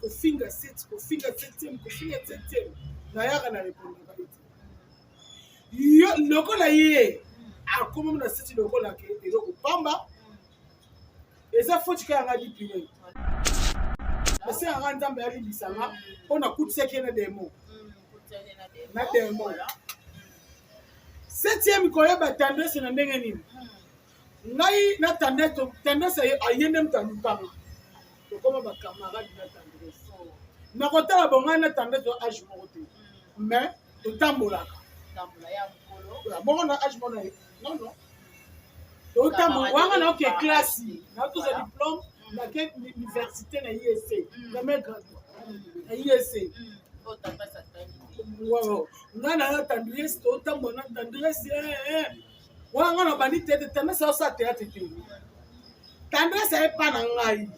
Kofinga seti, kofinga septième, kofinga septième, nayaka na repondaka ye te. Yo lokola ye akomi na seti lokola ke eloko pamba, eza foti kaka nga dipine. Nasengaka Nzambe alimbisa nga mpo nakutisaki ye na demo. Na demo. Septième koyeba tendresse na ndenge nini? Ngai na tendresse, tendresse aye nde moto alukanga. Tokoma ba camarade na tendresse. Nakotala bo ngai na tendresse to age moko te. Mais totambolaka. Bongo na age moko na ye. Non non. Totambola wanga na oke classe, na tozwa diplôme na ke université na ISC, na mes grade na ISC. Ngai na tendresse totambola na tendresse wana ngai na bandi tete, tendresse aosala théâtre te. Tendresse ayepa na ngai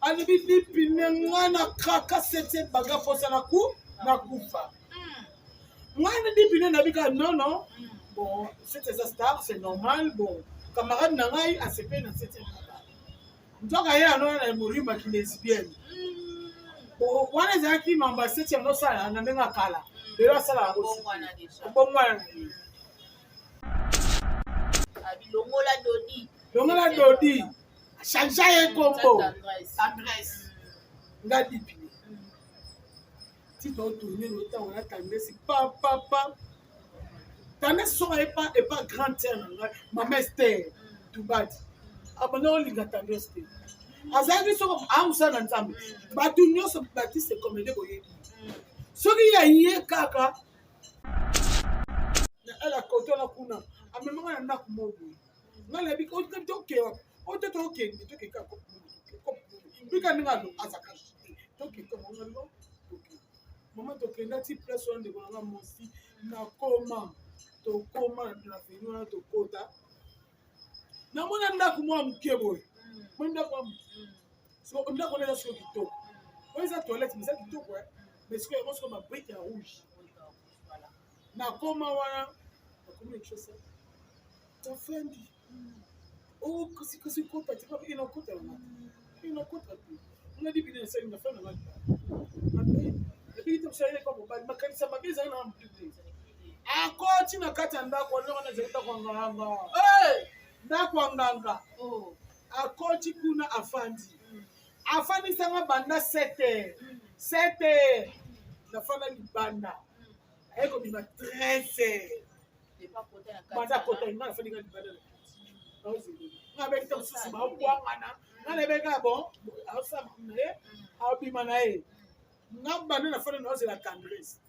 alobi lipine ngai na kraka sete baga posa na ku nakufa ngai na dipine nabika non non, bon, sete eza star, c'est normal. Bon, camarade na ngai asepeli na sete baga, nzoka ye anona na molimo ya kilesbienne. Bon, wana ezalaki mambo ya sete yango osala na ndenge ya kala, lelo asala yango obongwana na ye. Longola Dodi. Longola Dodi, change ye kombo Tendresse. Nga dipine ti totourne lotango na Tendresse papapa. Tendresse soki ayepa epa grande sœur na ngai, mama Ester Tubadi, abanda kolinga Tendresse te. Azalaki soko amosala na Nzambe, bato nyonso batiste comédie boyebi, soki ye aye kaka na ala koto na kuna, amemanga na ndako moko boye. Ngai nayebi toke wapi oyo te, tokende tokeka bika ndenge alo azaka tokeka mongalilo toke mama tokenda ti place wana. Ndeko nanga mosi, nakoma tokoma na veni wana, tokota, namona ndako mwa moke boye. Moi ndako ya moke, ndako wana eza sikoyo kitoko. Oyo eza toilette, mais eza kitoko, mais sikoyo yango sikoyo babrique ya rouge. Nakoma wana, nakomi na Kinshasa, tafandi o kasi kasi kota te, ina kota nanga te, ina kota te. Nga dibine nasali na fana nanga nabiki te, mosala eleka mobali, makanisa mabe ezali na motu te. Akoti na kati ya ndako wana, wana ezali ndako ya nganga, ndako ya nganga. Akoti kuna, afandi, afandisanga banda 7 heures, 7 heures nafanda libanda. Aye kobima 13 heures, baza kota, nga nafandi nga libanda na kiti, nga beki ta mosusu baobwangana. Nga nayebeka bon, aosala na ye, aobima na ye. Nga banda nafanda, naozela Tendresse.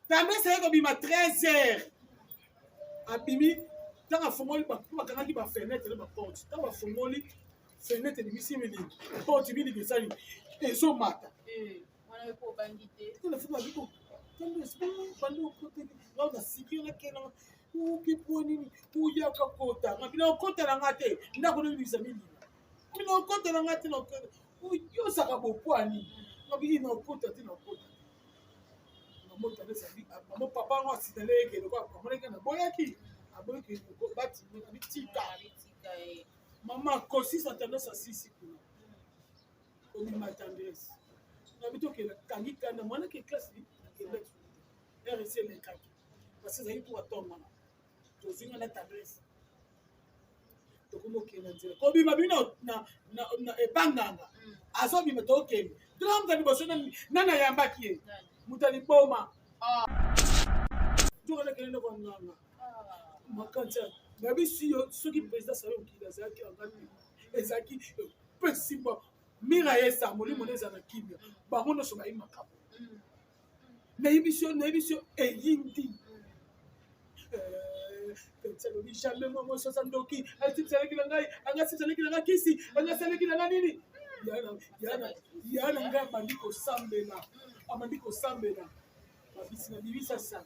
Tendresse aye kobima 13 heures, abimi. Ntango afongoli, bakangaki bafenêtre na baporte. Ntango afongoli fenêtre, ebimisi miliki, porte miliki esali ezomata. Nasiki, nakenda oke po nini oyaka kota nga bino okota na nga te, ndako nobimisa milima bino okota na nga te, yosaka bopwa nini nga biki na okota te, na okota mamo. Papa yango asinale eke lokola amonaki naboyaki, aboyaki bati bitika mama kosisa Tendresse asisi kuna obima. Tendresse nabi tokenda, kangi kanda mwana ke classe nakenda RC elekaki parce que ezalaki mpo atongana. Tozinga na Tendresse, tokomi okende nzela kobima bino na epanganga, azobima, tokende tona moto ya liboso nani ayambaki ye, moto ya liboma tokana kende ndako ya nganga. Makanisa nayebisi yo, soki président Sali Mokili azalaki angani, ezalaki pesi mwa mira yesa molimo na eza na kimia. Bango nyonso bayi makambo nayebisi yo, nayebisi yo eyindi. Alobi jamais mwa mwasi aza ndoki, aleki na ngai, angasi aleki na ngai kisi, angasi aleki na ngai nini. Ya na ngai abandi kosambela, abandi kosambela. Babisi na bibisa sac,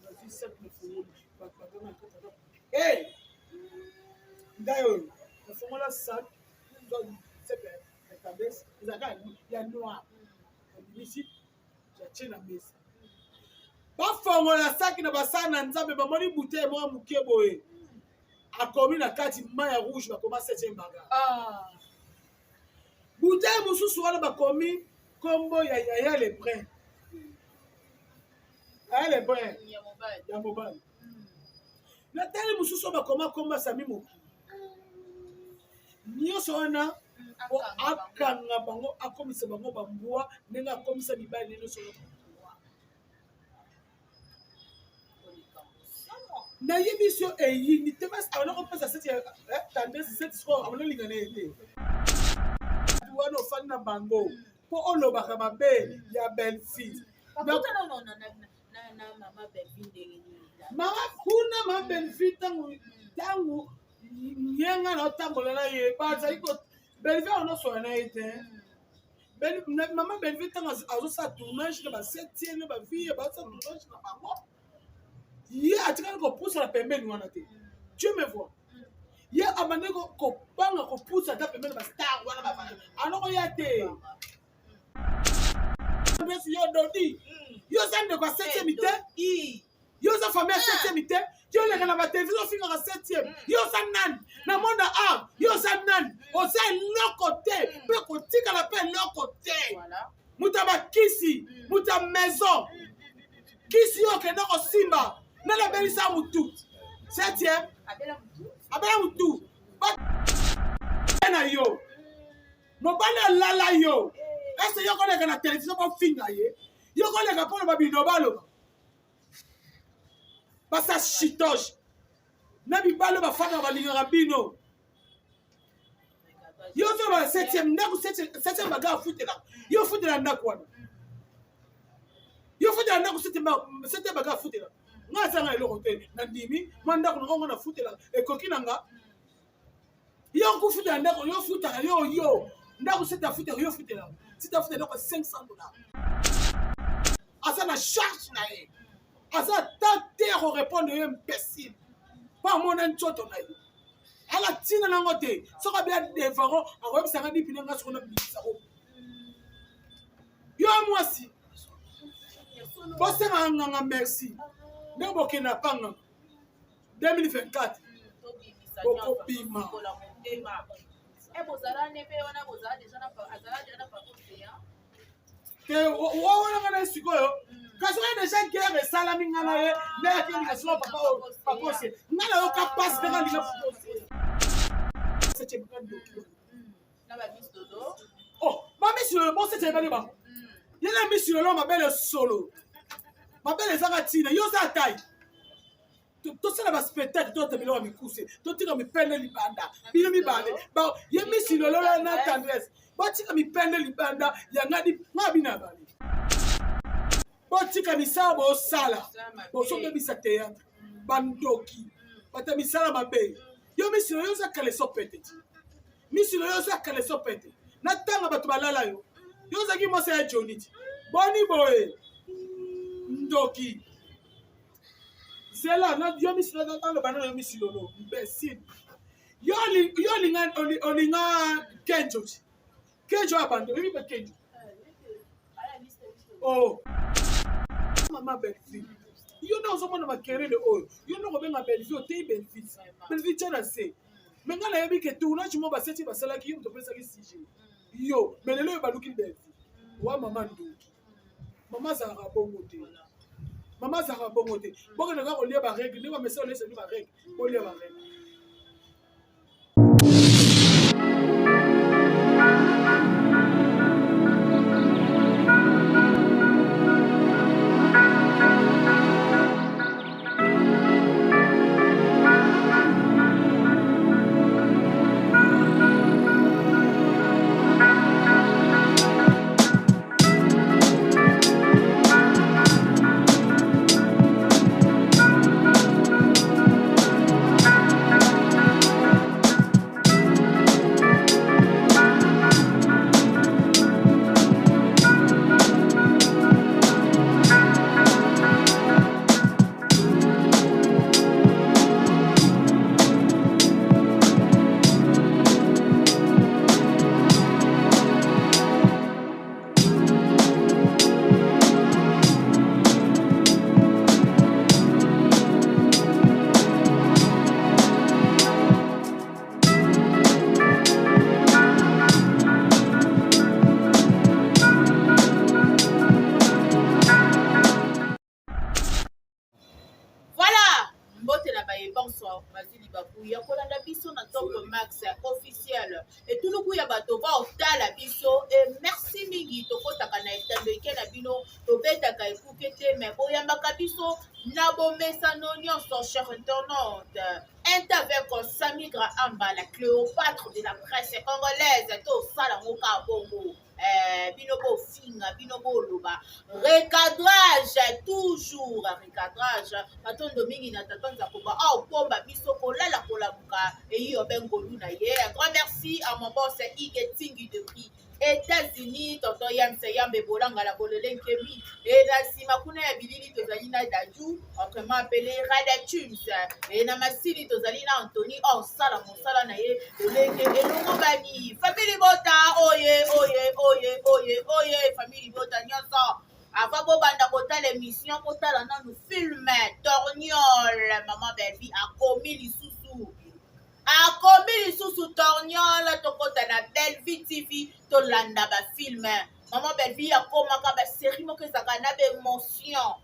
nazwi sac, nafungoli, bato baganga na ngai oyo nafongola sac, sac ya Tendresse ezalaka ya noir, nabimisi, atie na mesa. Bafongola saki na basala na Nzambe, bamoni bouteille moko moke boye, akomi na kati mai ya rouge, bakoma septième bagarre. Bouteille mosusu wana bakomi nkombo ya yaya Lebrun. Yaya Lebrun ya mobali. Natali mosusu oyo bakoma nkombo ya Sami Mokili. Nyonso wana po akanga bango akomisa bango bambwa ndenge akomisa mibali nyonso wana. Nayebisi yo eyindi te basi abanda kopesa seti ya tendresse seti sikoyo abanda olinga na ye te wana ofandi na bango mpo olobaka mabe ya belle-fille. Mama kuna ma belle-fille ntango ntango nyenga na otambola na ye bazali ko belle-fille aonosola na ye te. Mama Bellevue ntango azosala tournage na basetieme na bavie bazosala tournage na bango, ye atikali kopusana pembeni wana te. Dieu me voit, ye abandi kobanga kopusa ata pembeni bastar wana bavanda anokoya te. Yo Dodi, yo oza ndeko ya septième te, yo oza famille ya septième te, yo oleka na batelevizio ofingaka septième, yo oza nani na monde art? Yo oza nani? Oza eloko te mpe kotikala mpe eloko te. Moto ya bakisi, moto ya maison kisi, yo okende kosimba nani abelisa motu septième, abela motu na yo mobali alala yo ese yo koleka na televizio kofinga ye, yo koleka mpo loba bilobaloba basa chitoge na mibali oyo bafandaka balingaka bino. Yo ozoloba septième ndako, septième baga afutelaka, yo ofutela ndako wana, yo ofutela ndako septième baga afutelaka. Nga azanga eloko te, nandimi mwa ndako na ngongo nafutelaka ekoki na nga. Yo kofutela ndako, yo futaka yo yo ndako sete afutelaka, yo futelaka sete afutela ndako ya 500 $. Aza na charge na ye, aza ata te ya korépondre yo imbécile mpo amona nzoto na ye ala ntina nango te. Soki abeya devant akoyebisanga dipine nga soko nabimisako yo mwasi. Bosengaka nganga merci nde bokende na panganga 2024 bokobima. Bozala ne mpe wana bozala déjà na azala déjà na papa océan. Te, wana nga na ye sikoyo, kasi oyo déjà guerre esalami nga na ye nde akelinga siko papa papa ose nga nayoka pasi mpe nga linga papa ose septième nga ndoki. Na bamisi dodo. Oh, bamisi lolo bo septième bani bango ye na misi lolo mabele solo mabele ezanga ntina. Yo oza tai, tosala baspectacle, tota biloko ya mikuse, totika mipende libanda. Bino mibale ye misi lolo na tendresse botika mipende libanda ya ngadi nga bino ya bale. Botika misala bosala, bozobebisa théâtre. Bandoki, bato ya misala mabe. Yo misilo, yo oza kaleso pete ti misilo, yo oza kaleso pete na ntanga bato balala yo. Yo ozalaki mwasi ya Joni ti boni boye, ndoki. Zela na yo misilo, naloba nano yo misilolo imbécile. Yo olinga olinga Kenjo ti Kenjo ya bando oyebi mpe Kenjo. Oh mama Bellevue, yo nde ozomona makelele oyo, yo nde okobenga Bellevue, otei Bellevue, Bellevue tia na se. Me ngai nayebi ke tournage mo baseti basalaki yo moto opesaki sujet yo, me lelo oyo baluki Bellevue wa mama ndoki. Mama azalaka bongo te, mama azalaka bongo te. Bokende kaka kolia barègle ndenge bamesa olesa bino barègle, bolia barègle. Etuluku ya bato baotala biso e merci mingi. Tokotaka na etando eke na bino, tobetaka ekuke te, me boyambaka biso na bomesano nyonso. Cher internaute, int avec Samigra Amba, la Cléopâtre de la presse congolaise. Tosala yango kaka bongo. Bino bofinga, bino boloba, recadrage, toujours recadrage. Matondo mingi na tata Nzakoba aopomba biso kolala kolamuka eyi obe ngolu na ye. Un grand merci à mon boss Ige Tingi depuis États-Unis, tonton Yamse Yambe Bolanga la bolele nkemi. E na nsima kuna ya bilili tozali na Daju, autrement appelé Radatunes. E na masili tozali na Anthony osala mosala na ye lolenge elongo bani. Famille libota oye oye oye oye oye, famille libota nyonso, avant bobanda kotala émission, botala nanu film Torniol. Mama Belvi akomi lisusu, akomi lisusu Torniol. Tokota na Belvi TV, tolanda bafilm. Mama Belvi akomaka basérie moko ezalaka na baémotion.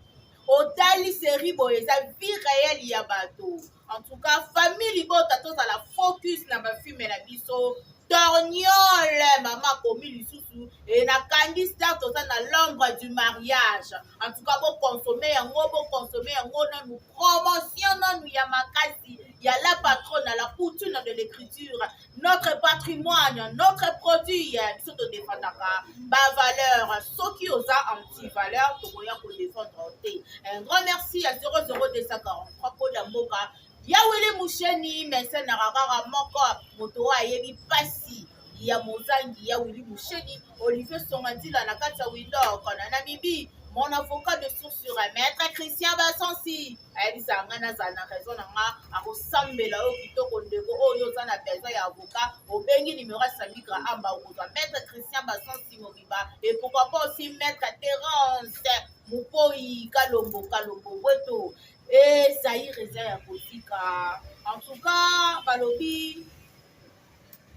Otali série boye, eza vie réelle ya bato. En tout cas, famille libota, tozala focus na bafilm na biso. Torniol, mama akomi lisusu. E nakangi star, toza na L'ombre du mariage. En tout cas, boconsommer yango, boconsommer yango nanu. Promotion nanu ya makasi ya la patronne, la coutume de l'écriture, notre patrimoine, notre produit. Biso todefendaka bavaleur. Soki oza anti-valeur, tokoya kodefendre te. Un grand merci à 00243 koda mboka ya Wili Musheni, mesenaka kaka moko, moto oyo ayebi mpasi ya mozangi ya Wili Musheni. Olivier Songa-Nzila na kati ya Windhoek na Namibie, mon avocat de source sur maître Christian Basansi, ayebisaka ngai nazala na raison na nga, akosambela oyo kitoko. Ndeko oyo oza na besoin ya avocat, obengi numéro ya Samigra Amba, okozwa maître Christian Basansi mobimba. Et pourquoi pas aussi maître Terence Mopoi Kalombo, Kalombo Bweto. E Zaire eza ya kotika. En tout cas, balobi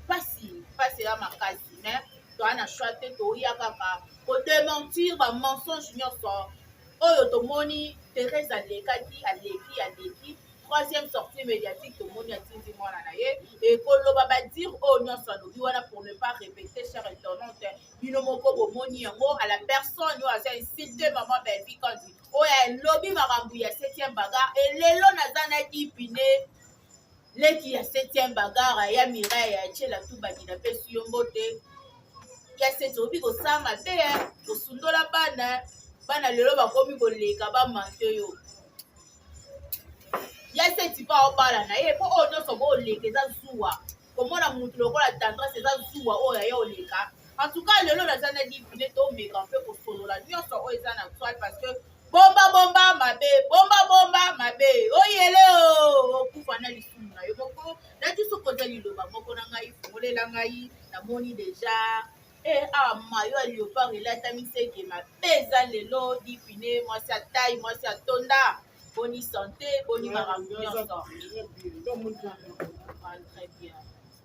mpasi, mpasi eza makasi, mais toza na choix te. Toya kaka kodémentir bamensonge nyonso oyo tomoni. Thérèse alekaki, aleki, aleki troisième sortie médiatique, tomoni atindi mwana na ye ekoloba badire oyo nyonso alobi wana. Pour ne pas répéter, cher internaute, bino moko bomoni yango. À la personne oyo aza insulte mama Belvi Kandi, oyo alobi makambo ya septième bagarre, elelo naza na Dipine, leki ya septième bagarre ya Mireille ya Tiela Tubaki, napesi yo mbote. Ya seti oyebi kosala mabe, kosundola bana. Bana lelo bakomi koleka bamanke yo. Ya seti mpo aobala na ye, mpo oyo nyonso booleka eza zuwa. Komona mutu lokola Tendresse eza zuwa oyo aye oleka. En tout cas, lelo naza na Dipine, tomeka mpe kosolola nyonso oyo eza na toile, parce que bomba bomba mabe, bomba bomba mabe, oyele o okufa na lisumu na yo moko. Nati soki oza liloba moko na ngai, fungolela ngai. Namoni déjà e awa mayo ya léopard elatami seke mabe eza lelo. Dipine, mwasi atai, mwasi atonda. Boni santé? Boni makambo nyonso? Très bien.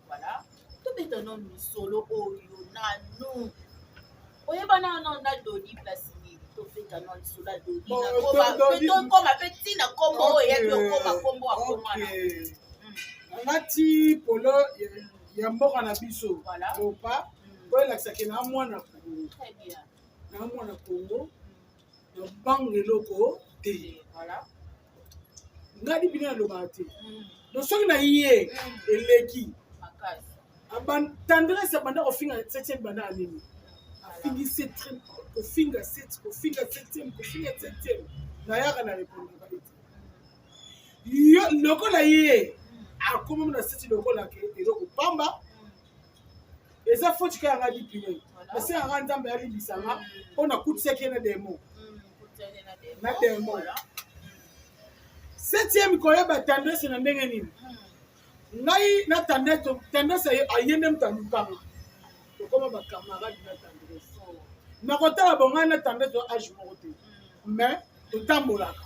Voilà, tobeta no misolo oyo nanu oyebana nano na Dodi place nini. Tobeta no lisolo ya Dodi, tokoma mpe ntina nkombo oyo eyaki okoma nkombo akomwana. Nalati polo ya mboka na biso opa po elakisaki na mwana Kongo, na mwana Kongo, na banga eloko te. Ngai bino nalobaka te. Donc soki na ye eleki, Tendresse abanda kofinga septième, banda alemi afingi septième, kofinga sept, kofinga septième, kofinga septième, nayaka na répondaka ete yo lokola ye akomami na seti lokola ke eloko pamba. Eza foti kaka nga Dipine, nasengaka Nzambe alimbisanga mpo nakutisaki ye na démon, na démon. Septième koyeba Tendresse na ndenge nini? Ngai na Tendresse, Tendresse aye nde moto alukanga, tokoma bacamarade na Tendresse. Nakotala bo ngai na Tendresse âge moko te, mais totambolaka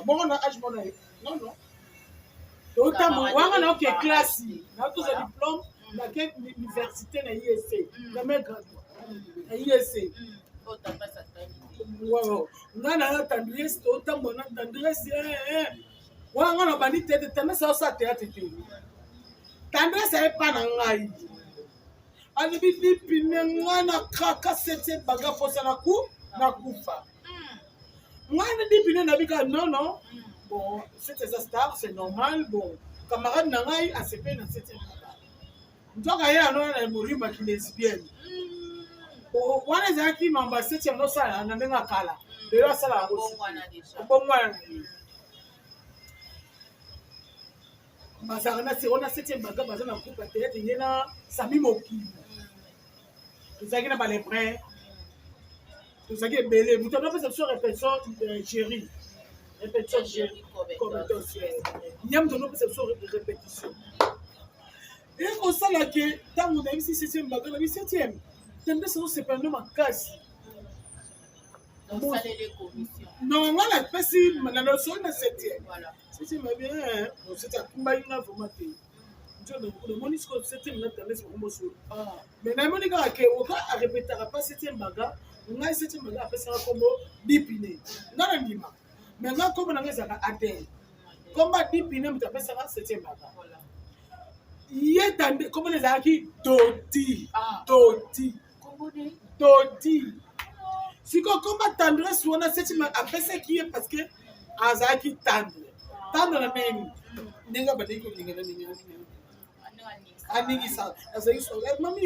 bongo na âge moko na ye. Non, non, totambola wanga naoke classe, naotoza diplôme, nake université na ISC, premier graduat na ISC. Ngai na Tendresse totambola na Tendresse wana. Ngai na bandi théâtre, Tendresse aosala théâtre te. Tendresse aye pa na ngai alobi lipine ngai na kraka septième baga posa na ku nakufa ngai na lipine nabika non non bon c'est eza star, c'est normal. Bon, camarade na ngai asepeli na septième baga, nzoka ye ano na molimo ya kilesbienne. Wana ezalaki mambo ya septième nosala na ndenge ya kala, lelo asala yango obongwana na ye. Bazalaka na sero na septième baga, baza na groupe ya théâtre, ye na Sami Mokili. Tozalaki na balebrun, tozalaki ebele. Moto anopesa biso répétition, géri répétition, géri compétence ye moto anopesa biso répétition. Ekosala ke ntango nayebisi septième baga, nayebi septième tendesi ozosepela ndo makasi. Non, nga napesi na losoli na septième. Septième abi septième akumbaki nga vraiment te. Namoni sikoyo septième na tendesi bakomosolo, mais namoni kaka ke oka arepetaka pa septième baga. Ngai septième baga apesaka kombo Dipine, nga na ndima, mais nga kombo na nga ezalaka Adel. Kombo Dipine moto apesaka septième baga, ye tande kombo na ezalaki Dodi. Dodi, Dodi. Sikoyo kombo Tendresse wana septième apesaki ye parce que azalaki tendre, tendre na ndenge ndenge abandaki kolingana ndenge aningisa, azalaki so mami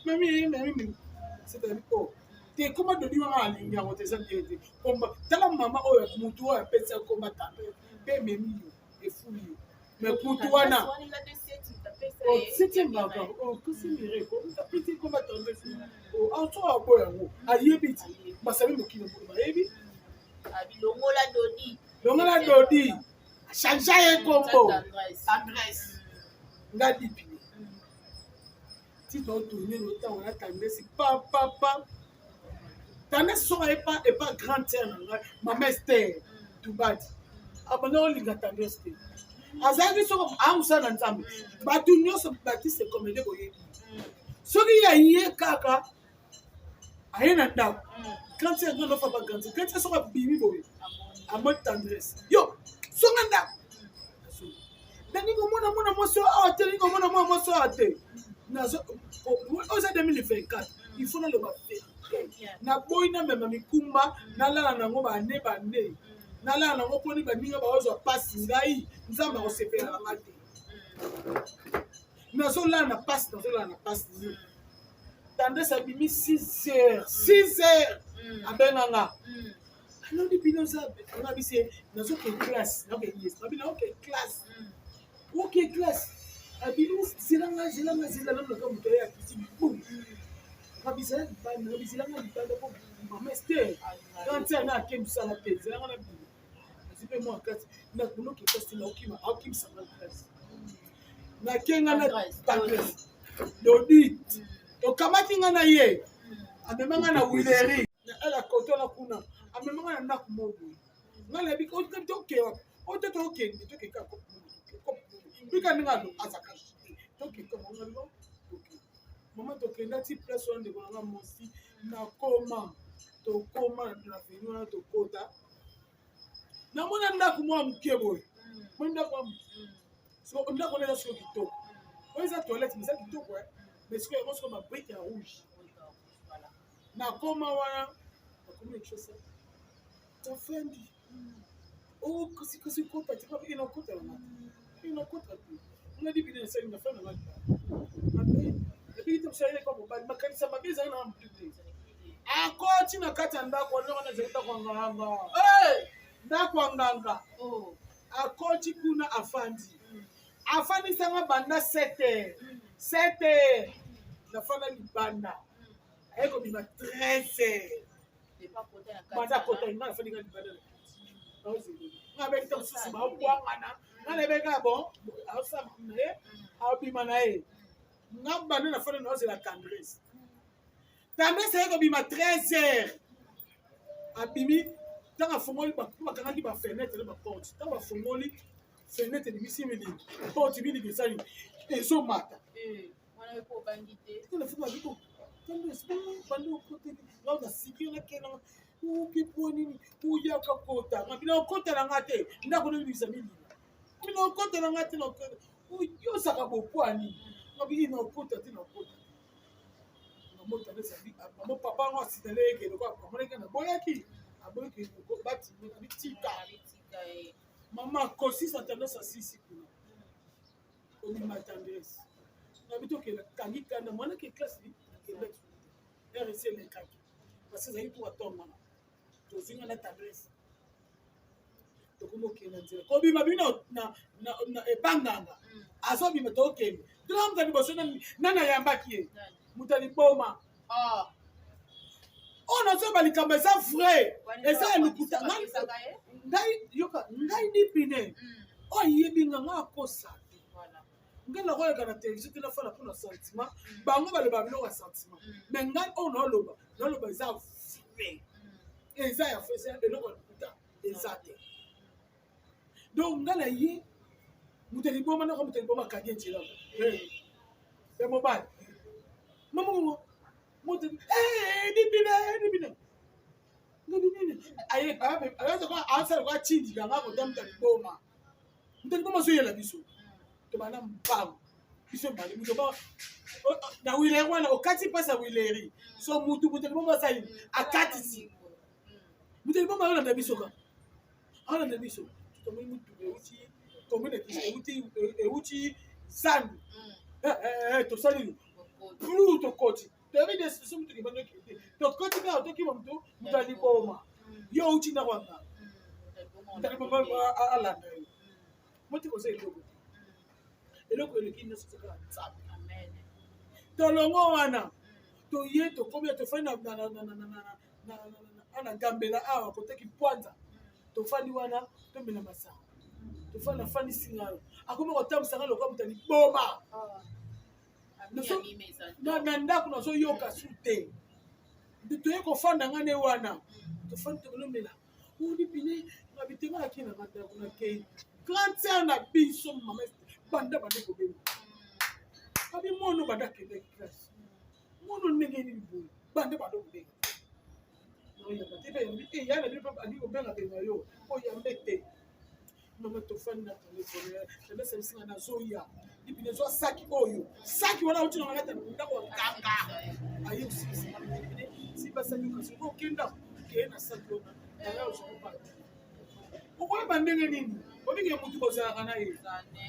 mami mami. C'est-à-dire oh te koma Dodi wana alingi yango te, eza bien te. Komba tala mama oyo, mutu oyo apesi komba tendre mpe ememi yo, efuli yo, mais kutu wana septième baga okasi mireko apesi komba tendresse aso aboya yango, ayebi ti basali mokili moko bayebi. Longola Dodi. Longola Dodi, change ye kombo Tendresse, nga Dipine. Ti totourne ntango na Tendresse pa pa pa Tendresse soki aye pa epa grande sœur na ngai, mama Ester Tubadi, abanda olinga Tendresse te. Azalaki soko amosala na Nzambe, bato nyonso batiste comédie boyebi, soki ye aye kaka aye na ndako grande sœur nga nofa ba grande grande sœur, soki abimi boye amoni Tendresse, yo songa ndako, nalingi omona mwana mwasi oyo awa te, nalingi omona mwana mwasi oyo awa te. Oyo eza 2024, il faut naloba vérité. Naboyi namema mikumba, nalala nango bane bane, nalala nango mponi baninga baozwa mpasi. Ngai Nzambe akosepela na nga te. Nazolala na mpasi, nazolala na mpasi. Tendresse abimi 6 heures, 6 heures abenganga alodi bino nga bisi nazoke classe, naoke yes nabi naoke classe, oke classe. Abi zelanga, zelanga, zela nano moto aye akiti bum ngabizela libanda, ngabizelanga libanda po mama Ester grande na ake mosala te, zelanga na bino azwi mpe mwa kati nakunoki classe, naokima aokimisanga classe, nakenga na Tendresse Dodi. Tokamati nga na ye, amema nga na wileri na ala koto na kuna, amema nga na ndako moko boye. Nga nayebi toke wapi oyo te, tokende tokeka bika ndenge alo azaka tokeka mama mama tokenda ti place wana. Ndeko nanga mosi, nakoma tokoma na veni wana, tokota, namona ndako mwa moke boye, moni ndako mwa moke. Ndako wana eza sikoyo kitoko, oyo eza toilette, mais eza kitoko, mais sikoyo yango sikoyo babrique ya rouge. Nakoma wana, nakomi na Kinshasa, tafandi kasi kasi kota te inakota na te, inakota te. Nga dibine nasali na fana nga nabiki te mosala eleka mobali, makanisa mabe ezali na motu te. Akoti na kati ya ndako wana, wana ezali ndako ya nganga, ndako ya nganga. Akoti kuna, afandi, afandisanga banda 7 heures, 7 heures nafanda libanda. Aye kobima 13 heures, banda kota nga nafandi nga libanda nga beki ta mosusu baobwangana nga nayebi kaka bon aosala na ye, abima na ye. Nga banda nafanda naozela Tendresse. Tendresse aye kobima 13 heures, abimi. Ntango afongoli, bakangaki bafenêtre na baporte. Ntango bafongoli fenêtre, ebimisi milingi, porte milingi esali ezomata. Bandi okoteli nga nasiki nakenanga oke po nini oyaka kota nga bino okotela nga te, ndako nobimisa milingi bino okotela nga te. Oyosaka bopwani. Ngabi nakota te, nakota te. Mamo papa yango asinale eke lokola amonaki naboyaki, aboyaki batima bitika. Mama kosisa tendance asisi kuna obima tendresse nabi tokenda kangi kanda mwana ke classe akenda rc elekaki parce ezalaki mpo batongo wana tozinga na tendresse, tokomi okende nzela kobima bino na epanganga azobima, tokende tona moto ya liboso nani ayambaki ye, moto ya liboma oyo nazoba. Likambo eza vrai, eza ya lokuta. Ngai yoka, ngai dipine oyo ayebi nga, nga akosa te. Ngai nakoyaka na télévision te, nafanda mpona sentiment. Bango baloba biloko ya sentiment, mais ngai oyo naoloba, naoloba eza vrai, eza ya vrai, eza eloko ya lokuta eza te. Donc ngai na ye moto ya liboma, naka moto ya liboma akangi nzela ya mobali mamongo moto dipine dipine ngabi nini asala kwa tindika nga kota moto ya liboma, moto ya liboma azoyela biso. Tobanda mbango biso mbali moto ba na wileri wana okati mpasi ya wileri so mutu moto liboma asali akatisi moto liboma aolanda biso ka aolanda biso. Tomoni mutuka euti commune, euti zandu, tosali plus tokoti, toyebi destination mutuka ebandi okende, tokoti kaka tokima moto ya liboma. Yo outi ndako yanga, moto ya liboma alanda yo. Motika oza eloko te, eloko eleki nyonso eza kaka Nzambe. Tolongo wana toye, tokomi, tofandi na Gambela awa koteki pwanza, tofandi wana, tomela masanga, tofandi, nafandisi ngai, akomi kotambwisanga lokola moto ya liboma na ndako. Nazoyoka su te, toye kofanda nga nde wana, tofandi, tokolomela odipine na bitenga naki na ndako. Nakei grande sœur na biso mama banda bande kobenga abi mwana banda akendaki classe, mwana ndenge nini boye, banda banda kobenga oyamba te mpe ya na bino mpe alingi kobenga benga yo oyambe te. Mama, tofandi na telefone, tendance nga nazoya dipine, ezwa saki oyo, saki wana auti na malata ndako ya kanga, aye kosilisa dipine simba saki kasi okenda keye na saki wana aya ozokopa okoyeba ndenge nini obinge motu kozalaka na ye.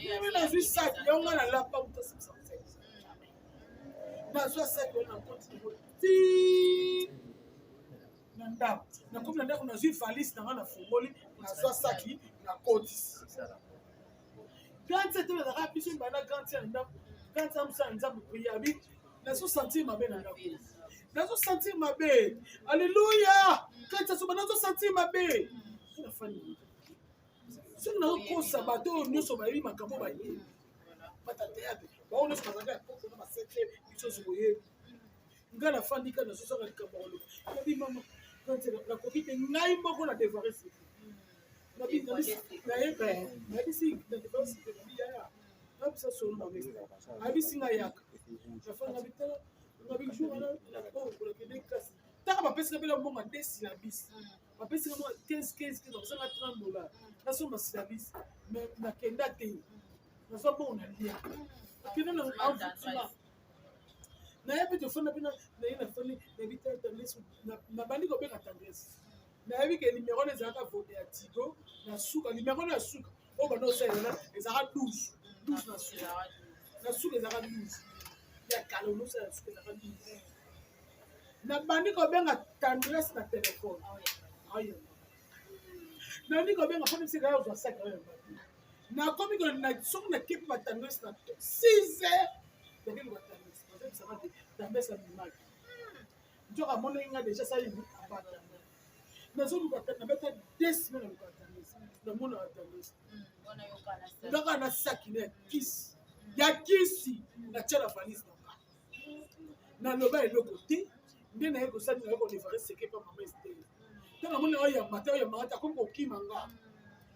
Ndenge nazwi saki yango nga nalapa moto asimisa saki, nazwa saki wana, nakoti yango ti na ndako. Nakomi na ndako, nazwi valise na nga, nafungoli, nazwa saki, nakotisi. Grande sœur tolazaka biso mibale na grande sœur na ndako. Grande sœur mosala Nzambe prière abi nazosentir mabe na ndako, nazosentir mabe, alleluya. Grande sœur soba nazosentir mabe, nafandi soki nazokosa bato oyo nyonso bayebi makambo, bayebi bata théâtre, bango nyonso bazalaka ya koko na basete biso nyonso boyebi. Ngai nafandi kaka, nazosaka likambo ya koloba, nabi mama nakoki te, ngai moko na devoir secret nayebisi na devoir secret, nabi yaya nabisa solo mama ayebisi ngai yaka. Nafandi, nabi tala, nabi jour wana nakende classe, taka bapesika mpela mbongo nde syllabus, bapesika mwa 15 15, bapesanga 30 $, nasomba syllabus, mais nakenda te, nazwa mbongo na lia, nakenda na envoûtement nayebi. Tofanda mpe naye, nafandi, nayebi tendresse, nabandi kobenga tendresse, nayebi ke numéro wana ezalaka vote ya Tigo na suka, numéro wana ya suka oyo banda osalela ezalaka 12 12 na suka, na suka ezalaka 12 ya kala onosala, na suka ezalaka 12. Nabandi kobenga tendresse na telefone, ayamba. Nabandi kobenga mpo bisika ya ozwa saki, ayamba. Nakomi soki nakepi batendresse na 6 heures, nakei batendresse, bazebisaka te tendresse amemaki nzoka amonaki nga déjà sali abata. Nazoluka, nabeta 2 semaines, naluka tendresse, namonaka tendresse ngaka na saki na ya kisi, ya kisi natia na valise na nga. Naloba eloko te, nde naye kosali, naye kodévoiler secret pa mama Ester. Ntango namoni oyamba te, oyambaka te, akomi kokima nga,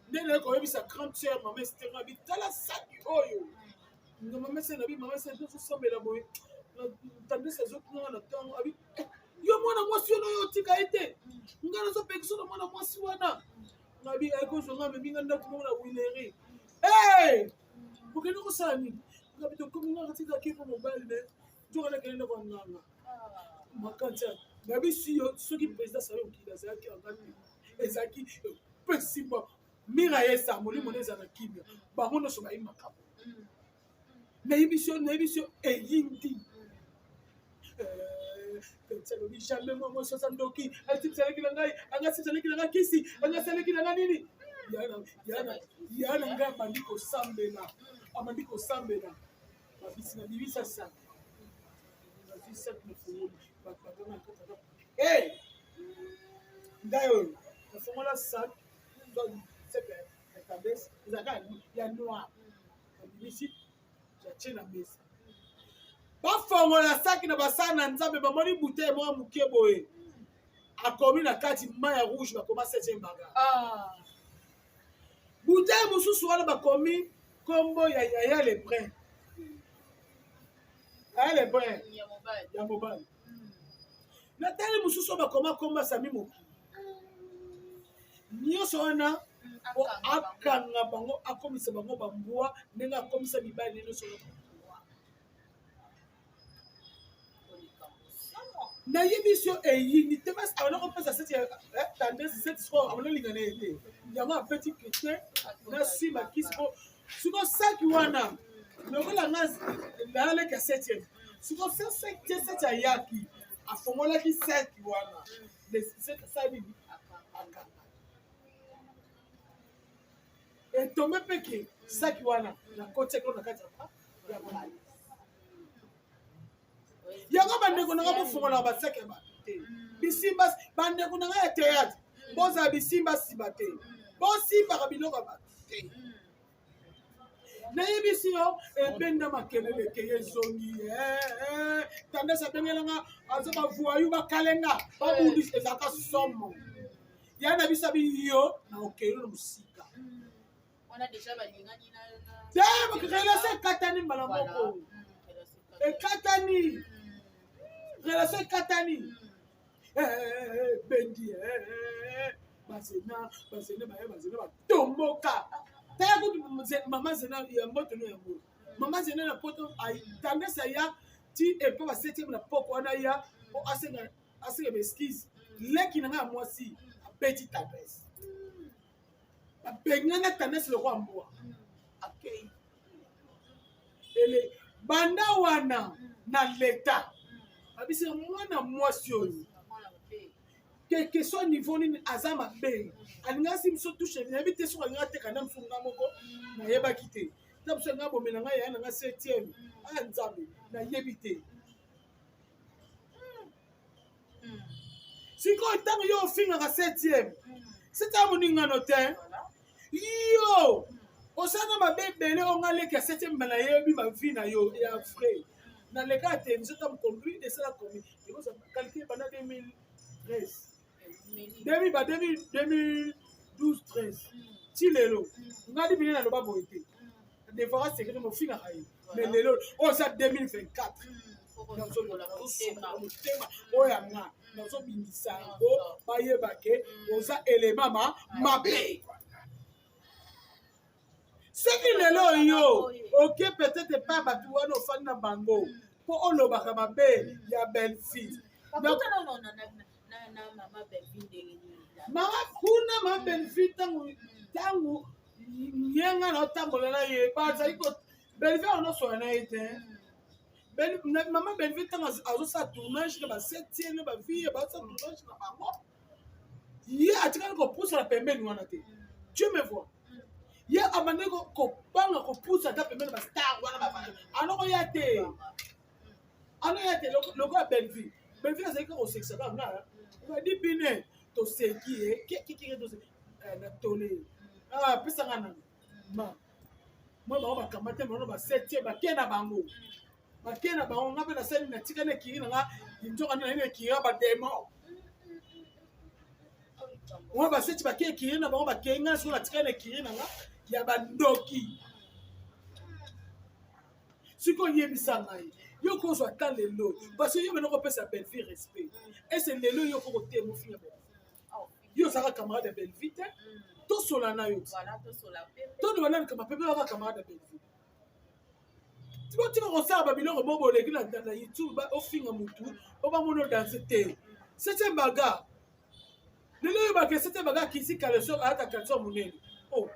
nde naye koyebisa grande sœur mama Ester, nabi tala saki oyo nga mama Ester, nabi mama Ester tozosambela boye, tendresse azokunganga na ntango abi yo mwana mwasi wana oyo otika ye te, nga nazopekisa na mwana mwasi wana, nabi ayekozwa nga, amemi nga ndako moko na wileri. Bokende kosala nini? Ngabi tokomi nga tika kepo mobali ne. Nzoka nakende ndako ya nganga. Makanisi nabisi yo soki président Salo Mokili azalaki anga te. Ezalaki pesi ba mira yesa molimo na ezala na kimia. Bango nyonso bayi makambo. Nayebisi yo, nayebisi yo eyindi. Petit alobi jamais mwa mwasi aza ndoki, atibisalaki na ngai, anga asibisalaki na ngai kisi, anga asalaki na ngai nini. Ya na ngai abandi kosambela, abandi kosambela. Babisi na bibisa sac. Nazwi sac na fongoli, bato bakanga na kati ya Hey! Ngai oyo, nafongola sac, sac ya tendance, ezalaka ya noir. Nabimisi, natie na mesa. Bafongola saki na basali na Nzambe, bamoni bouteille moko moke boye. Akomi na kati mai ya rouge, bakoma 7e bagarre. Ah. Bouteille mosusu wana bakomi kombo ya Yaya Lebrun. Yaya Lebrun Ya mobali. ya mobali. Natali mosusu oyo bakoma kombo ya Sami Mokili. Nyonso wana po akanga bango, akomisa bango bambwa ndenge akomisa mibali nyonso wana bambwa. Nayebi so eyini te basi abanda kopesa seti ya tendresse seti sikoyo abanda olinga na ye te yango apeti chrétien na sima kisi po siko saki wana lokola nga nayaleki ya septième siko seti ayaki afongolaki saki wana asali nini akanga etombe mpe ke saki wana nakotiaki na kati ya bali yango bandeko na ngai bofungolaka basaki ya bato te bisimba bandeko na ngai ya théâtre bozala bisimba simba te bosimbaka biloko ya bato te nayebisi yo ebenda makelele ekeye ezongi tendance abengelanga aza bavoyu bakalenga babundisi ezalaka somo ya na biso abi yo na okei na mosika wana deja balingani na te relation ekatani mbala moko ekatani relation ekatani bendi bazena bazena baya bazena batomboka tala kutu mama zena ya mboto no yango mama zena na poto tendance aya ti epo ba septième na poko wana ya po asenga asenga ba excuse leki na ngai ya mwasi abeti tendance babengana tendance lokola mbwa akei ele banda wana na leta babisi mwana mwasi oyo quelque soit niveau nini aza mabe alingaki si biso touche nayebi te soki alingaki ateka na mosu nga moko nayebaki te ta mosu alinga bomela ngai yaya na ngai septième a nzambe nayebi te sikoyo ntango yo ofingaka septième septième moningano te yo osala na mabe ebele oyo nga leki ya septième ma nayebi mavi na yo ya vrai naleka ya television ta mokonduit esala komi ekozala calcul banda 2013 2000 ba 2012 13 ti lelo nga dibine naloba boye te devoir secret mofingaka ye mais lelo oyo eza 2024 nazosokola motema oyo ya nga nazobimisa yango bayeba ke oza elema ma mabe soki lelo yo oke peut-être epai bato wana ofandi na bango mpo olobaka mabe ya belle fille mama kuna ma belle fille ntango ntango yenga na otambola na ye bazali ko belle fille onosola na ye te mama belle fille ntango azosala tournage na basetie na bavie bazosala tournage na bango ye atikali kopusana pembeni wana te dieu me voit ye abandaki kobanga kopusa ata pembeni bastar wana bafana anokoya te anoya te lokola bellevue bellevue azalaki kaka kosekisa kaka nga badi bine toseki ye kikiki toseki na tole apesanga nano ma mwa bango bakamba te bango basetie bake na bango bake na bango nga mpe nasali natika na ekiri na nga nzoka nde nayebi ekiri ya bademon mwa baseti bake ekiri na bango bakei nga sikoyo natikali na ekiri na nga ya bandoki sikoyo yebisa ngai yo kozwa ata lelo parce que yo mena kopesa bellevie respect ese lelo yo koko te mofinga bellevie yo ozalaka camarade ya bellevie te tosola na yo toloba nani kama pepe baka camarade ya bellevie. Botika kosala babiloko bo boleki na YouTube, ofinga mutu po bamona odanse te. Septième bagarre lelo oyebaka, septième bagarre kisi caleçon, alata caleçon monene. Oh,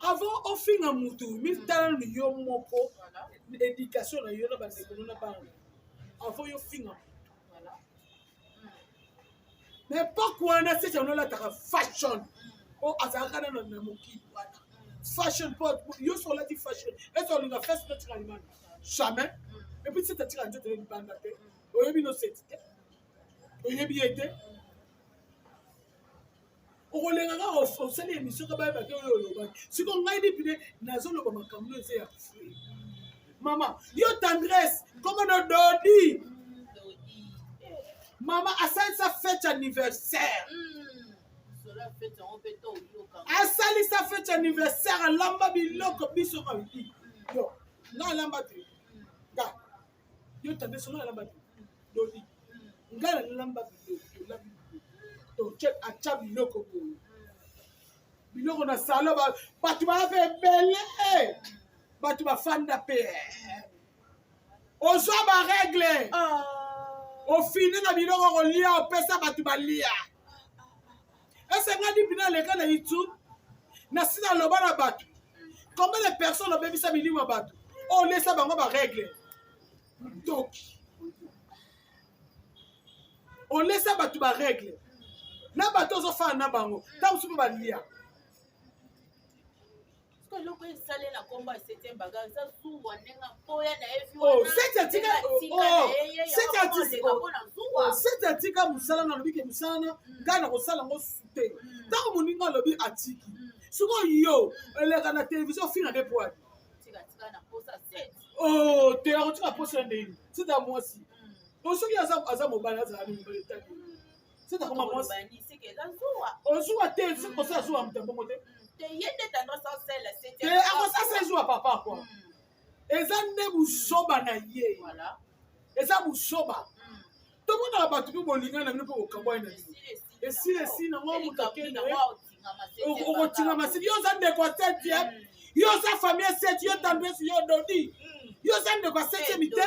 avant ofinga mutu, mitala nanu yo moko, éducation na yo na bandeko no na bana avant yo finga mutu. Mais époque wana, septième olataka fashion o azalaka nano na mokili wana. Fashion po yo so olati fashion, ese olinga fese notika libanda? Jamais. Et puis sete atika nzoto libanda te. Oyebi no seti te, oyebi ye te. Okolenga kaka osali émission ka bayebaki oyo olobaki. Siko ngai dipine nazoloba makambo eza ya free. Mama yo Tendresse, komona Dodi, mama asalisa fête anniversaire, asalisa fête anniversaire, alamba biloko. Biso kabi yo nga alamba te. Nga yo Tendresse, nga alamba te. Dodi, nga nalamba biloko, tolambi biloko, atya biloko boye, biloko na salon, bato baya mpe ebele, bato bafanda mpe. Ozwa barègles, ofini na biloko kolia, opesa bato balia. Esengani mpina aleka na YouTube na sina aloba na bato. Combien de personnes obebisa milimo ya bato, olesa bango barègles? Ndoki, olesa bato barègles na bato ozofana na bango, ntango mosusu mpe balia. Eloko esalela nkombo ya septième bagarre eza zuwa, ndenge mpoya na ye. Sete atika mosala na alobi ke mosala na ngai na kosala yango te. Ntango moninga alobi atiki, sikoyo yo eleka na télévision, ofinga nde poani te. Akotika posa ndeni? Sete ya mwasi, soki aza mobali, azala ni mobali. Etali sete akoma mwasi, ozuwa te. Kosala zuwa moto ya bongo te. Te, akosasa ezuwa papa kua. Eza nde buzoba na ye, eza buzoba. Tomonaka bato mpe bolingana na bino mpe bokabwani na bino, esili, esili nango. Moto akende, okotingama sili. Yo oza ndeko ya septième, yo oza famille sept. Yo Tendresse, yo Dodi, yo oza ndeko ya septième te,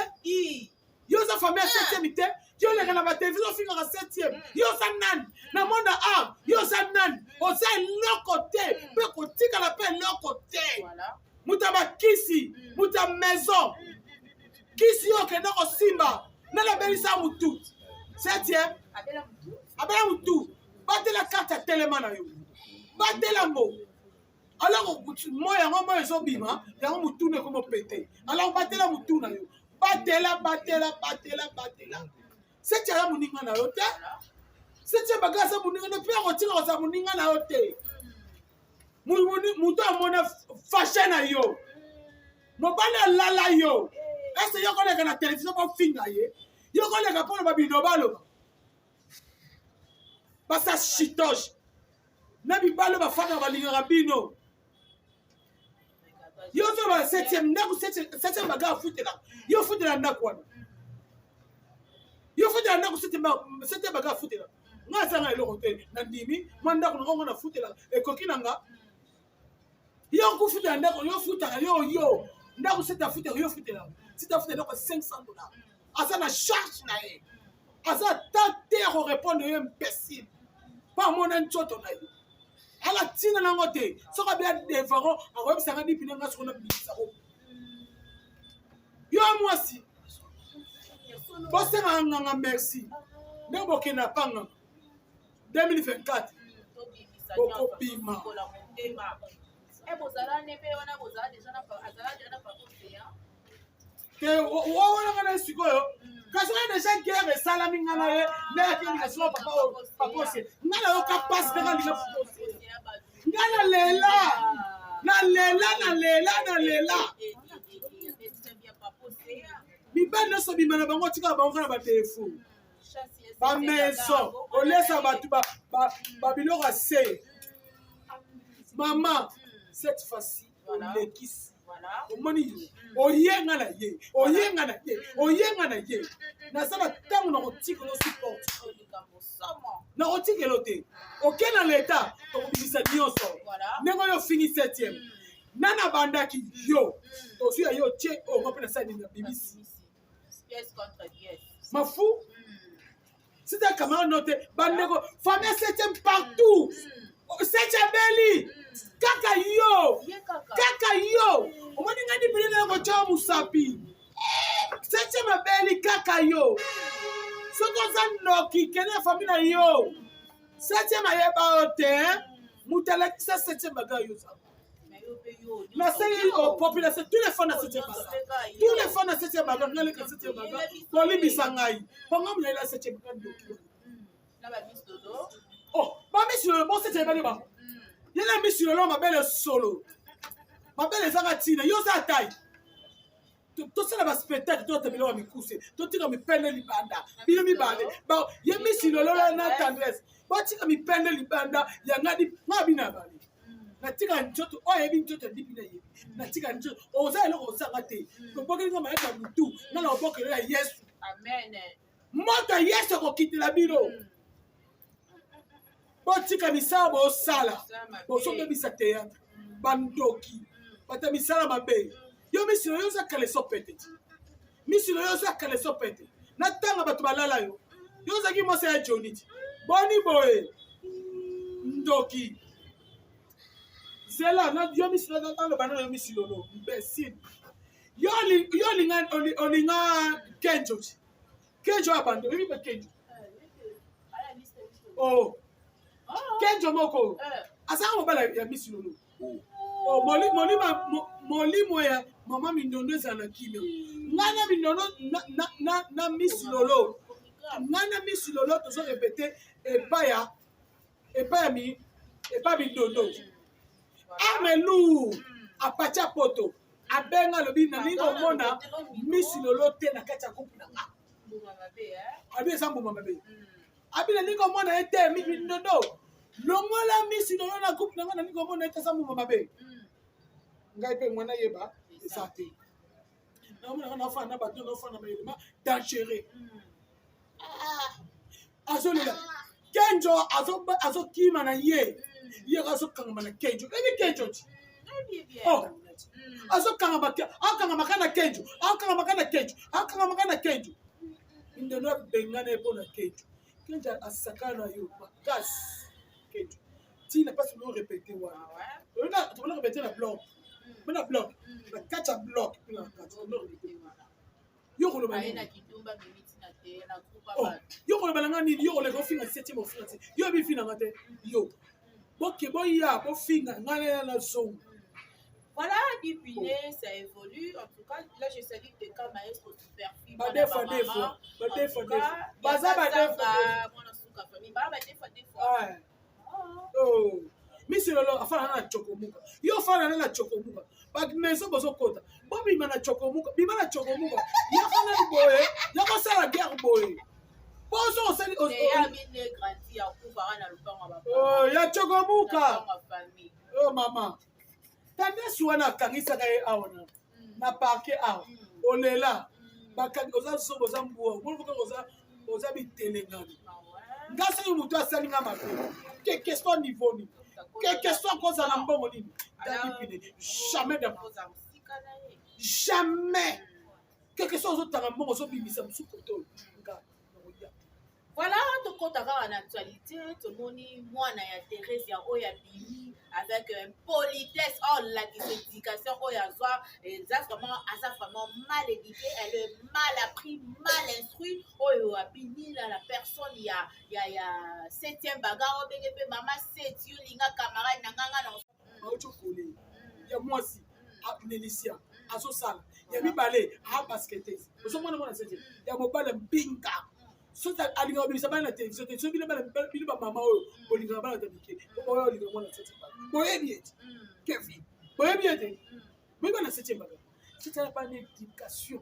yo oza famille ya septième te. Yo oleka na batelevizio, ofingaka septième. Yo oza nani na monde art? Yo oza nani? Oza eloko te, mpe kotikala mpe eloko te. Moto ya bakisi, moto ya maison kisi, yo okende kosimba nalabelisa motu septième, abela motu. Batela carte ya telema na yo, batela ngo. Alors moi yango, moi ezobima yango, motuna ekomi pete. Alors batela motu na yo, batela, batela, batela, batela. Seti aza moninga na yo te. Seti baga aza moninga no mpe akotika kozala moninga na yo te. Moto amona fashe na yo, mobali alala yo, ese yo koleka na televizio bofinga ye? Yo koleka mpona babino baloba basa shitoge na mibali oyo bafandaka balingaka bino. Yo ozoba septième ndako, septième baga afutela yo, ofutela ndako wana, yo futela ndako septième baga afutela. Nga azanga eloko te, nandimi mwa ndako na ngongo nafutela, ekoki na nga. Yo kofutela ndako, yo futaka yo, yo ndako sete afutela, yo futela. Sete afutela ndako 500 $, aza na charge na ye, aza ata te ya korépondre yo. Imbécile, mpo amona nzoto na ye, ala ntina nango te. Soki abeya devango, akoyebisanga dipine nga soko nabimisako yo mwasi. Bosengaka nganga merci ndenge bokende na panganga 2024, bokobima. Bozala ne mpe wana, bozala déjà na azala déjà na papa Océan. Te, wana nga na ye sikoyo, kasi wana déjà guerre esalami. Nga na ye nde akelinga sikoyo papa, papa Océan. Nga nayoka mpasi ndenge alinga papa Océan. Nga nalela, nalela, nalela, nalela. Mibali nyonso bima na bango, tikala bango kaka na badefo, bamaison, olesa bato babiloko ya se. Mama, cette fois-ci olekisi. Omoni yo oyenga na ye, oyenga na ye, oyenga na ye. Naza na ntango na kotikela supporte, na kotikela te. Oke na leta, tokobimisa nyonso ndenge oyo ofingi septième. Nani abandaki yo? Tozwi ya yo tie oyo nga mpe nasali nini na bimisi. Mafu sita camarade no te bandeko famille septième partout septième beli kaka yo kaka yo omoni ngai dipili nayo kotya mosapi septième abeli kaka yo soki oza ndoki kende na famille na yo septième ayeba yo te moto alakisa septième baga yo oza nasengi oh, population tous les fans na septième baga tous les fans na septième baga naleka septième baga bolimbisa ngai mpo ngai monalela septième baga ndoki oh bamisi lolo bo septième baga bango ye na misi lolo mabele solo mabele ezanga ntina yo oza tai tosala baspectacle tolata biloko ya mikuse totika mipende libanda bino mibale ye misi lolola na tendresse botika mipende libanda ya ngadi nga bino ya bale natika nzoto oyo ayebi nzoto ya dipi nayebi natika nzoto oza eloko ozanga te obokeli nga mayaka motu nga na obokelo ya yesu moto ya yesu akokitela bino botika misala bosala bozobebisa théâtre bandoki bato ya misala mabe yo misilo yo oza kaleso pete ti misilo yo oza kaleso pete na ntanga bato balala yo yo ozalaki mwasi ya joni ti boni boye ndoki zela yo misilo naloba nano yo misilo no imbecile yo olinga olinga kenjo ti kenjo ya bando oyebi ba kenjo oh kenjo moko azalaka mobala ya misilolo oh, molimo ya mama mindondo ezala na kimia ngai na mindondo na misilolo ngai na misilolo tozo repete epai ya epai ya mi epai mindondo arme lourd apatia poto abenga alobi nalingi komona misi lolo te na kati ya groupe na nga abi eza mbuma mabe abi nalingi komona ye te mindondo longola misi lolo na groupe na nga nalingi komona ye te eza mbuma mabe ngai mpe mwana yeba eza te naomonaka nafanda na bato nafanda mayelema dangereux azolela kenjo azokima na ye ye azokangama na kenjo ebi kenjo ti oh. azokangama akangamaka na kenjo akangamaka na kenjo akangamaka na kenjo ndono abengana ye mpo na kenjo kenjo asakana na yo makasi kenjo ntina mpasi no repete wana tokona repete na bloc na bloc na kati ya bloc mpe na kati yo koloba aye na kindumba mimi tina te na groupe oh, abatu yo koloba na nga nini yo koleka ofinga septième ofinga te yo oyebi finga nga te yo boke boya bofinga nga na na zongo Voilà, Dipine, oh. ça évolue. En tout cas, là, je salue Teka Maestro Super Fille. Ba deux fois, deux fois. Ba deux fois, deux fois. Baza ba deux fois. Mwana suka famille. Ba deux fois, deux fois. Ouais. Oh. Misi lolo afana na chokomuka. Yo afana na chokomuka. Ba maison bozokota. Bobima na chokomuka. Bima na chokomuka. Yaka na boye. Yaka sala guerre boye. Bozo osali Oh, ya chokomuka. Oh mama. Tandesi wana akangisaka ye awa na na parquet awa. Olela. Bakangi oza zobo oza mbwa. Omoni kaka oza oza bitelengani. Nga soki moto asali nga mabe quelque soit niveau nini quelque soit kozala na mbongo nini dadi pine jamais de jamais quelque soit ozotanga mbongo ozobimisa mosusu kote oyo nga nakoya Voilà, tokota kaka na actualité, tomoni mwana ya Theresia oyo abimi avec une politesse, oh lakisa éducation oyo azwa, eza vraiment, aza vraiment mal éduqué, elle est mal appris, mal instruit, oyo abimi na la personne ya ya ya septième bagarre, obenge mpe mama set yo linga camarade na nga nga na bauti okole ya mwasi nelicia azosala ya mibale abasketese ozomona mwana sete ya mobali mbinga soki alingaka kobimisa bana na televizio te soki bino bana bino bamama oyo bolingaka bana ta mike oyo olingaka mwana sete boyebi ete kevin boyebi ete boyebi bana sete mbaka sete ya bana éducation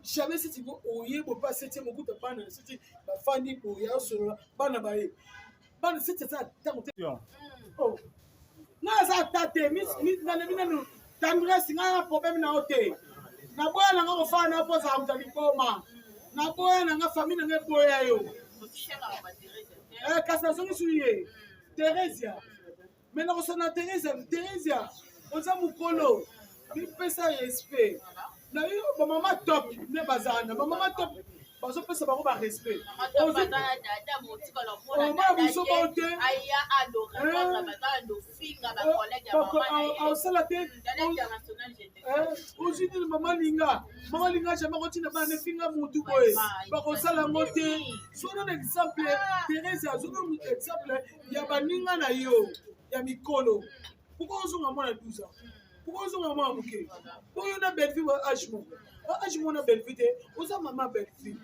jamais seti bo oye bopa sete mokuta bana sete bafandi boye osolola bana baye bana sete eza ntango te oh. nga aza ata te nalobi nanu tendresse nga na problème na yo te naboya na nga kofana na mpo ozala moto ya liboma naboya na nga famille na nga eboya yo eh, kasi nazongisi ye theresia me nakosana theresia theresia Oza mokolo, mipesa respect. Na yo bamama top nde bazala na bamama top, bazopesa bango barespect. Omona biso bao te, osala te, ozwi nini? Mama linga, mama linga jamai akotinda bana nefinga mutu boye, bakosala yango te. Sono na exemple Therese, azonga exemple ya baninga na yo ya mikolo. Pourquoi ozonga mwana 12 ans? Pourquoi ozonga mwana moke? Oyo na Bellevue ba age moko, ba age moko na Bellevue te. Oza mama Bellevue,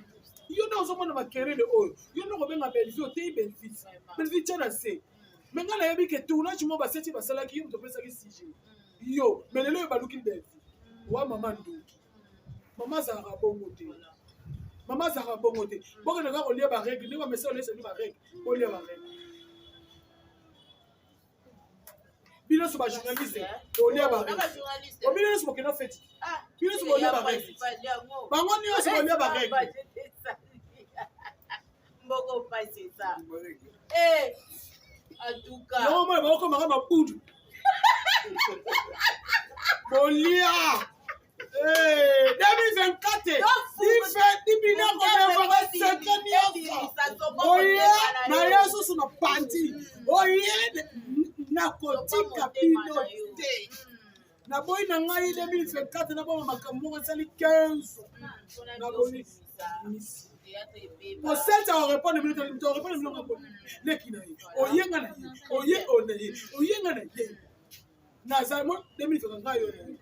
yo nde ozomona makelele oyo, yo nde okobenga Bellevue, oteyi Bellevue. Bellevue tia na se. Me ngai nayebi ke tournage moko baseti basalaki, yo moto opesaki sujet yo. Me lelo oyo baluki Bellevue wa mama ndoki. Mama azalaka bongo te, mama azalaka bongo te. Bokende kaka kolia barègle ndenge bamesa olesa bino barègle, bolia barègle. Bino nyonso bajournaliste bolia barègle, bino nyonso bokenda feti, bino nyonso bolia barègle, bango nyonso bolia barègle. Mboko pasi eza. Eh, en tout cas. Yango mona bakokomaka mabudu bolia. 2024 dibine nyonso oye na ye susu na pandi oye, nakotika bino te. Naboyi na ngai 2024 naboma makambo moko esali 15. Naboyi oseti akorépondre bino te, akorépondre bino ngako leki na ye, oyenga na ye, oye oyo na ye, oyenga na ye. Nazali mo 2024 ngai oyo na ye.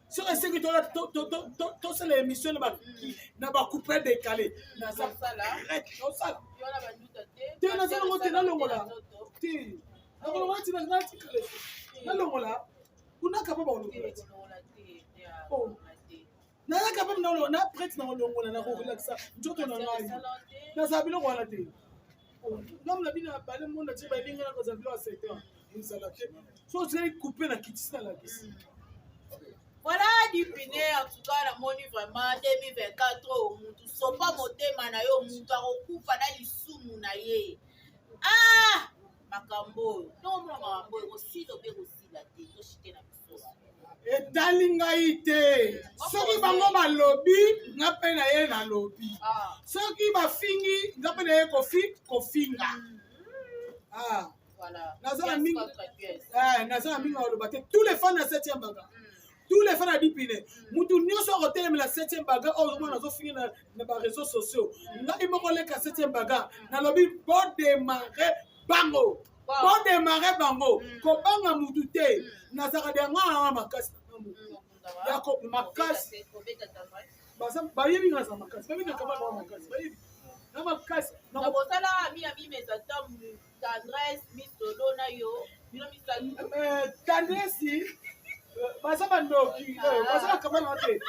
Soki esengi tosala émission na bacoupé décalé, naza osala te, naza nango te. Nalongola te, nakolongola ti natikala, nalongola kuna kapa bakolongola ti naza capable na prête na kolongola, na korelaxa nzoto na ngai. Nazala biloko wana te. Ngambo na bino ya bale monde tie bayebi ngai na kozala biloko ya secteur ezala te. So ozali coupe na kitisi na lakisi. Voilà, Dipine, en tout cas namoni vraiment 2024 oyo, mutu sopa motema na yo, mutu akokufa na lisumu na ye. Ah, makambo oyo tokomona, makambo oyo ekosila obe ekosila te, toshite na biso. Etali ngai te. Soki bango balobi, nga mpe na ye nalobi. Soki bafingi, nga mpe na ye kofi kofinga. Ah. Naza na mingi, naza na mingi baloba te. Tous les fans ya septième bagarre, tous les fans ya Dipine, mutu nyonso akotelemela septième bagarre oyo ozomona azofingi na baréseaux sociaux, ngai moko leka septième bagarre nalobi: bodémarre bango, bodémarre bango. Kobanga mutu te. Nazalaka de nga na makasi ya makasi. Bayebi nga naza makasi, bayebi nga kama makasi, bayebi na makasi. Bosala mi ya mimeza tendresse misolo na yo bino misatu. Tendresse baza bandoki, baza bakama na te.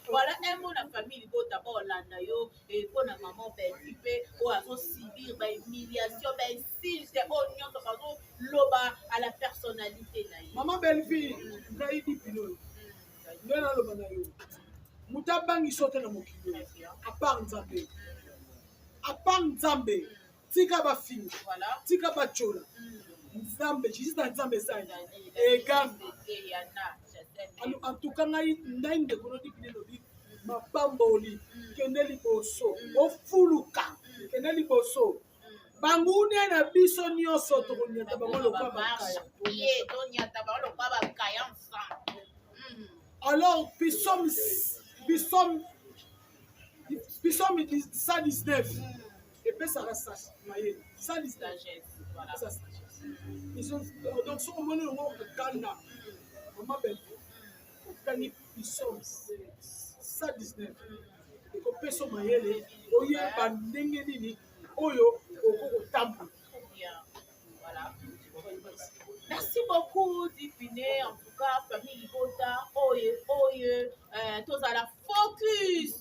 Voilà un mot na famille libota baolanda yo, mpona maman Belvi mpe oyo azosubir bahumiliation, bainsulte oyo nyonso bazoloba à la personnalité na ye. Mama Belvi, ngai Dipino oyo nde naloba na yo: moto abangi so te na mokili oyo à part Nzambe, à part Nzambe. Tika bafinga, tika batyola Nzambe, justice na Nzambe esali egambe. En tout cas ngai, ngai ndeko no Dipine elobi mapamboli. Kende liboso, ofuluka, kende liboso. Bangune na biso nyonso tokonyata bango lokwa bakaya. Tonyata bango lokwa bakaya ensemble. Alors psaume 119 epesaka mayele, 119 epesa sagesse. Donc soki omoni yango kanda, mama Belle, otangi psaume 119, ekopesa mayele oyeba ndenge nini oyo oko kotambola. Voilà. Merci beaucoup, Dipine. En tout cas, famille Libota, oye, oye, tozala focus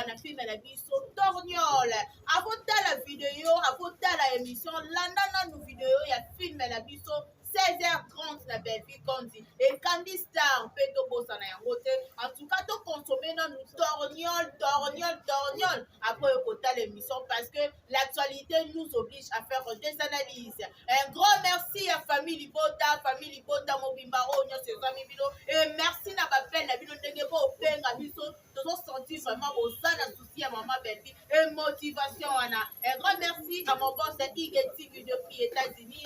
na film na biso Torniol. Avant la vidéo, avant la émission, landa nanu vidéo ya film na biso 16h30 na Bellevue Kondi et Candy Star mpe tobosana yango te. En tout cas, toconsommer nanu Torniol, Torniol, Torniol. Après okotala. tosala émission parce que l'actualité nous oblige à faire des analyses. Un grand merci à famille Libota, famille Libota mobimba oyo nyonso ezwami bino, et merci na bapene na bino ndenge bobenga biso. Tozosentir vraiment boza na souci ya mama Belvi et motivation wana. Un grand merci à mon boss Ige Tigi depuis États-Unis,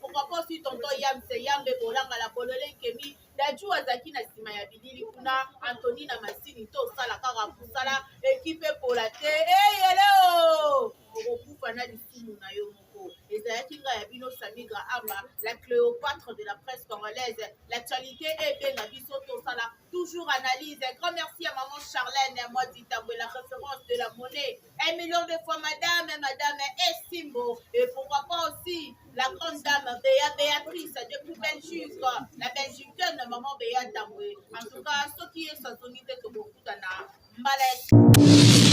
pourquoi pas aussi tonton Yamse Yambe Bolanga la Bolole Nkemi Daju azalaki na nsima ya bilili kuna, Antony na masini. Tosala kaka mosala, ekipe epola te. Eyele o okokufa na lisumu na yo moko. Ezalaki ngai ya bino Samigra Amba, la Cléopâtre de la presse congolaise. L'actualité ebenga biso, tosala toujours analyse. Un grand merci à maman Charlène Mwadi Tambwe, la référence de la monnaie, 1 million de fois madame, madame Esimbo. Et pourquoi pas aussi la grande dame Béa Béatrice depuis Belgique, la Belgicaine maman Béa Tambwe. En tout cas, soki ye sazongi te, tokokutana mbala.